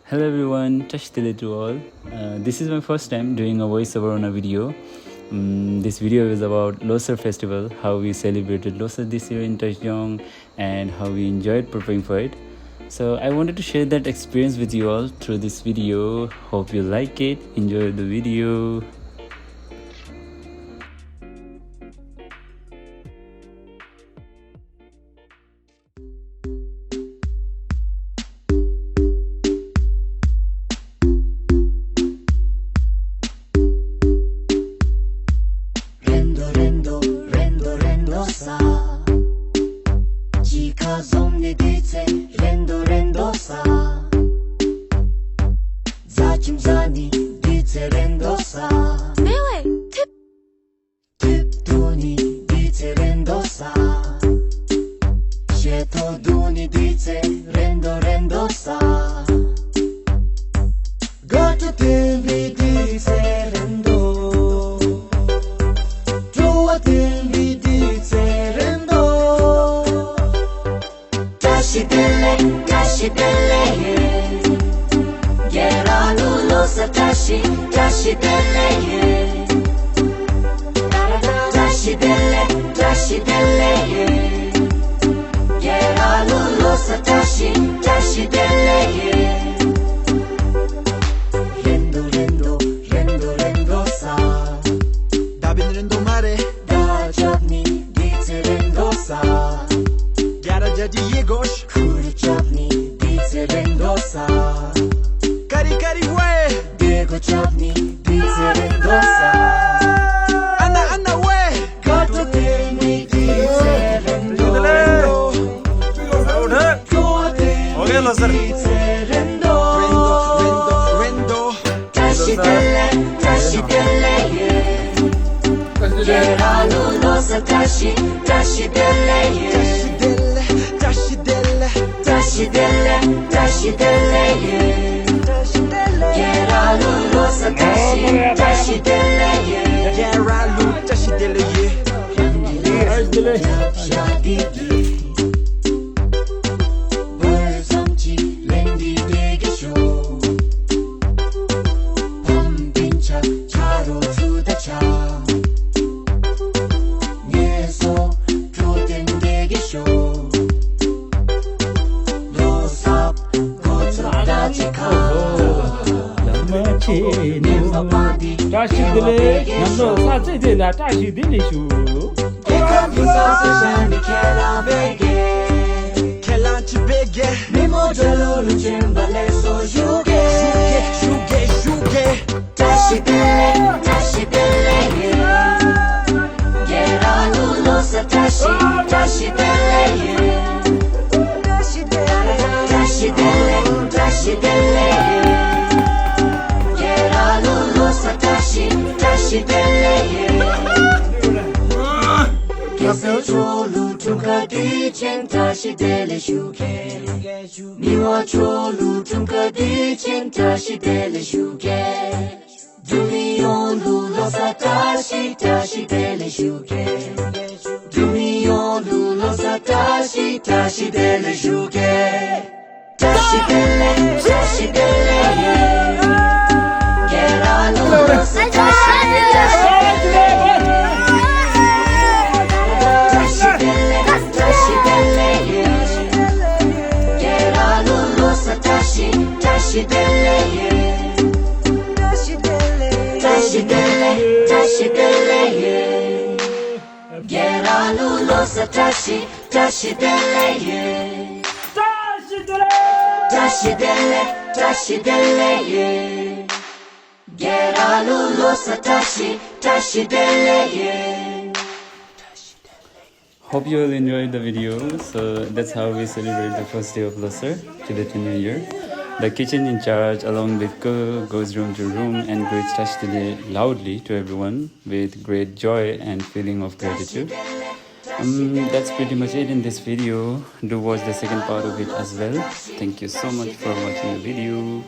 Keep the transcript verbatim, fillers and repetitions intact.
Hello everyone, བཀྲ་ཤིས་བདེ་ལེགས། To all, uh, this is my first time doing a voiceover on a video. Um, this video is about Losar Festival, how we celebrated Losar this year in Tashijeong and how we enjoyed preparing for it. So I wanted to share that experience with you all through this video. Hope you like it. Enjoy the video. རེ་མདོ་རེ་མདོ་རེ་མདོ་རེ་མདོ་ས། ཅི་ཁ་ཟོམ་ནི་དུས་ཚེ་རེ་མདོ་རེ་མདོ་ས། རྫ་ཁྱིམ་རྫ་ནི་དུས་ཚེ་རེ་མདོ་ས། མེ་ཝེ་ཐིབ། ཐིབ་ཐོ་ནི་དུས་ཚེ་རེ་མདོ་ས། ཤེ་ཐོ་དུ་ནི་དུས་ཚེ་རེ་མདོ་རེ་མདོ་ས། དགའ་སྤྲོ་ལྡན་པའི་དུས་ཚེ་རེ་མདོ། སྤྲོ་བ་ལྡན་པའི་དུས་ཚེ་རེ་མདོ། བཀྲ་ཤིས་བདེ་ལེགས། བཀྲ་ཤིས་བདེ་ལེགས། རྒྱལ་ར་ལུ་ལོ་གསར་བཀྲ་ཤིས། བཀྲ་ཤིས་བདེ་ལེགས། བཀྲ་ཤིས་བདེ་ལེགས། བཀྲ་ཤིས་བདེ་ལེགས། རྒྱལ་ར་ལུ་ལོ་གསར་བཀྲ་ཤིས། བཀྲ་ཤིས་བདེ་ལེགས། རེ་མདོ་རེ་མདོ་རེ་མདོ་རེ་མདོ་ས། ད་བིན་རེ་མདོ་མ་རེད། ད་ཅོག་ནི་དུས་ཚེ་རེ་མདོ་ས། རྒྱ་ར་རྒྱ་ཏི་ཡེ་གོ་ཤ། ཁུ་རུ་ཅོག་ནི་དུས་ཚེ་རེ་མདོ་ས། ཀ་རི་ཀ་རི་ཝེ། དེ་གོ་ཅོག་ནི་དུས་ཚེ་རེ་མདོ་ས། ཨ་ན་ཨ་ན་ཝེ། དགའ་སྤྲོ་ལྡན་པའི་དུས་ཚེ་རེ་མདོ། སྤྲོ་བ་ལྡན་པའི་དུས་ཚེ་རེ་མདོ། རེ་མདོ་རེ་མདོ་རེ་མདོ། བཀྲ་ཤིས་བདེ་ལེགས། བཀྲ་ཤིས་བདེ་ལེགས། རྒྱལ་ར་ལུ་ལོ་གསར་བཀྲ་ཤིས། བཀྲ་ཤིས་བདེ་ལེགས། བཀྲ་ཤིས་བདེ་ལེགས། བཀྲ་ཤིས་བདེ་ལེགས། བཀྲ་ཤིས་བདེ་ལེགས། རྒྱལ་ར་ལུ་ལོ་གསར་བཀྲ་ཤིས། བཀྲ་ཤིས་བདེ་ལེགས། རྒྱལ་ར་ལུ་བཀྲ་ཤིས་བདེ་ལེགས། བཀྲ་ཤིས་བདེ་ལེགས། བཀྲ་ཤིས་བདེ་ལེགས། ཉམས་ནོར་ས་ཚེ་དེ་ལ་བཀྲ་ཤིས་བདེ་ལེགས་ཞུ། ཁྱེད་རང་ཚོ་ས་ས་ཤར་ནས་ཁྱེད་རང་བེད་སྐྱེལ། ཁྱེད་རང་ཅི་བེད་སྐྱེལ། མི་མོ་འཇའ་ལུ་ལུ་ཆེན་པ་ལེགས་སོ་ཞུ་གེ། ཞུ་གེ་ཞུ་གེ་ཞུ་གེ། བཀྲ་ཤིས་བདེ་ལེགས། བཀྲ་ཤིས་བདེ་ལེགས། རྒྱལ་ར་ལུ་ལོ་གསར་བཀྲ་ཤིས། བཀྲ་ཤིས་བདེ་ལེགས། བཀྲ་ཤིས་བདེ་ལེགས། བཀྲ་ཤིས་བདེ་ལེགས། རྒྱལ་ར་ལུ་ལོ་གསར་བཀྲ་ཤིས། བཀྲ་ཤིས་བདེ་ལེགས། སྐྱ་སེར་ཕྱོགས་ལུ་འཁྲུངས་སྐར་དུས་ཆེན་བཀྲ་ཤིས་བདེ་ལེགས་ཞུ་གེ། མི་དབང་ཕྱོགས་ལུ་འཁྲུངས་སྐར་དུས་ཆེན་བཀྲ་ཤིས་བདེ་ལེགས་ཞུ་གེ། འབྲུག་མི་ཡོངས་ལུ་ལོ་གསར་བཀྲ་ཤིས་བཀྲ་ཤིས་བདེ་ལེགས་ཞུ་གེ། འབྲུག་མི་ཡོངས་ལུ་ལོ་གསར་བཀྲ་ཤིས་བཀྲ་ཤིས་བདེ་ལེགས་ཞུ་གེ། བཀྲ་ཤིས་བདེ་ལེགས། བཀྲ་ཤིས་བདེ་ལེགས། རྒྱལ་ར་ལུ་ལོ་གསར་བཀྲ་ཤིས་བཀྲ་ཤིས། བཀྲ་ཤིས་བདེ་ལེགས། བཀྲ་ཤིས་བདེ་ལེགས། རྒྱལ་ར་ལུ་ལོ་གསར་བཀྲ་ཤིས་བཀྲ་ཤིས་བདེ་ལེགས། བཀྲ་ཤིས་བདེ་ལེགས། བཀྲ་ཤིས་བདེ་ལེགས། རྒྱལ་ར་ལུ་ལོ་གསར་བཀྲ་ཤིས་བཀྲ་ཤིས་བདེ་ལེགས། བཀྲ་ཤིས་བདེ་ལེགས། བཀྲ་ཤིས་བདེ་ལེགས། རྒྱལ་ར་ལུ་ལོ་གསར་བཀྲ་ཤིས་བཀྲ་ཤིས་བདེ་ལེགས། Hope you all enjoyed the video. So that's how we celebrate the first day of Losar, Tibetan New Year. The kitchen in charge, along with cook, goes room to room and greets Tashi Delek loudly to everyone with great joy and feeling of gratitude. Um, that's pretty much it in this video. Do watch the second part of it as well. Thank you so much for watching the video.